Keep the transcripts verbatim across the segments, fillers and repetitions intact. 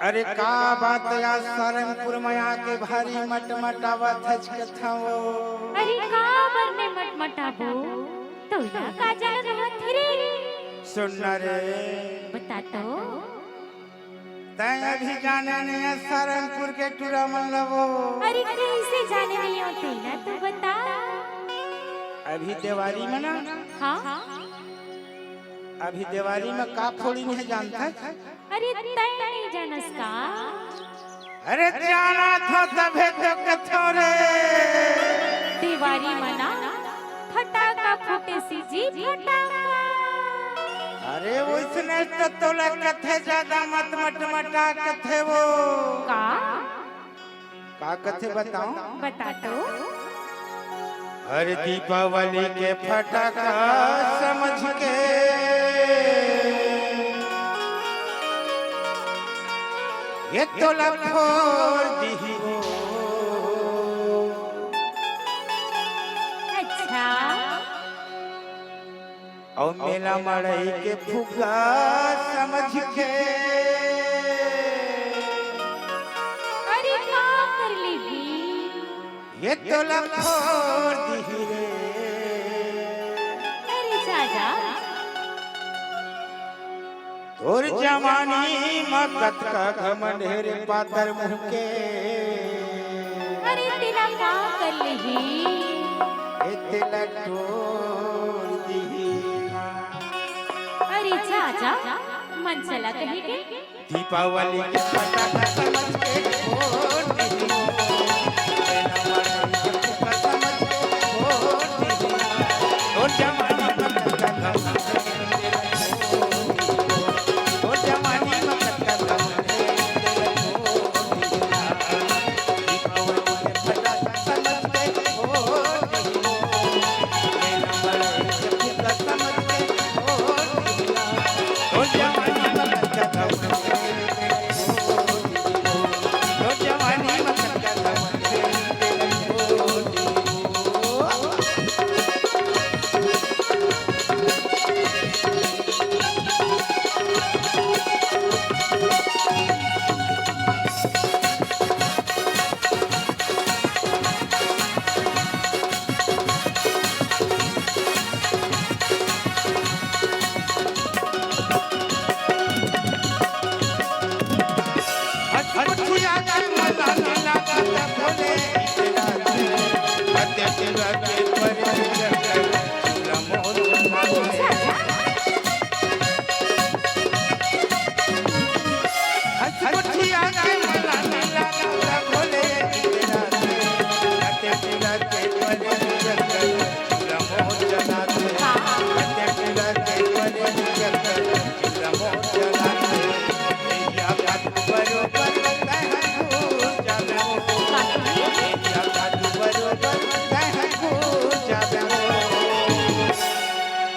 अरे का बात हे, आज सारंगपुर में आके भारी मटमटावत हच कथंव। अरे का बर में मटमटाबो? तोला का जलन होत हे रे? सुन ना रे। बता तो। तैं अभी जाने नइ हस सारंगपुर के टूरा मन ला वो। अरे कइसे जाने नइ हों तेला तो बता। अभी देवारी में ना। हाँ। अभी देवारी में का फोड़िन हे जानथस? अरे तैं नइ जानस का? अरे जानथंव तभे तो कथंव रे। देवारी में ना फटाका फूटे सी जी फटाका। अरे वइसने तो तोला कथे, जादा मत मटमटा कथे वो। का? का कथे बतावंव? बता तो। हर दीपावली के फटाका समझ के ये तोला फोड़ दिही वो। अच्छा। अउ मेला मड़ई के फुग्गा समझ के अरे का कर लेबे? ये तोला फोड़ दिही रे। अरे जा जा। तोर जवानी म कतका घमंड हे रे पातर मुंह के। अरे तेला का कर लेही? ए तेला टोर दिही। अरे जा जा, मन चला कहे के। दीपावली के फटाका समझ के फोड़ दिही।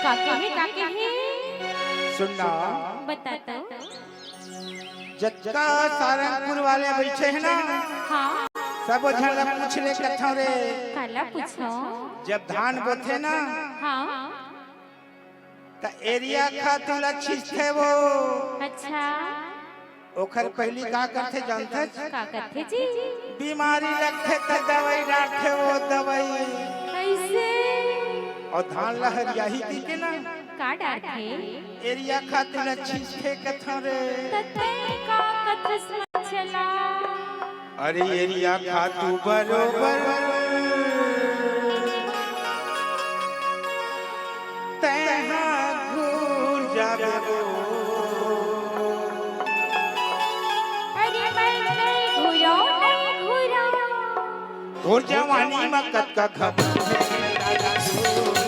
का कहे, का कहे? सुन ना। बता तो। जतका सारंगपुर वाले बइठे हे ना, हाँ। सबो झन ला पूछ ले कथंव रे। काला पूछंव? जब धान बोथे ना, हाँ। त यूरिया खातू ला छींचथे वो। अच्छा। ओखर पहिली का करथे जानथस? का करथे जी? बीमारी लगथे त दवई डारथे वो दवई। कइसे? अउ धान ला हरियाही कहिके ना, का डारथे? यूरिया खातू ला छींचथे कथंव रे। त तैं का कथस मन चला? अरे यूरिया खातू बरोबर तैं हा घुर जाबे वो। अरे मैं नइ घुरंव, नइ घुरंव। तोर जवानी म कतका घमंड हे, राजा तोर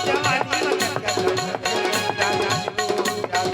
जवानी म कतका घमंड हे, राजा तोर जवानी।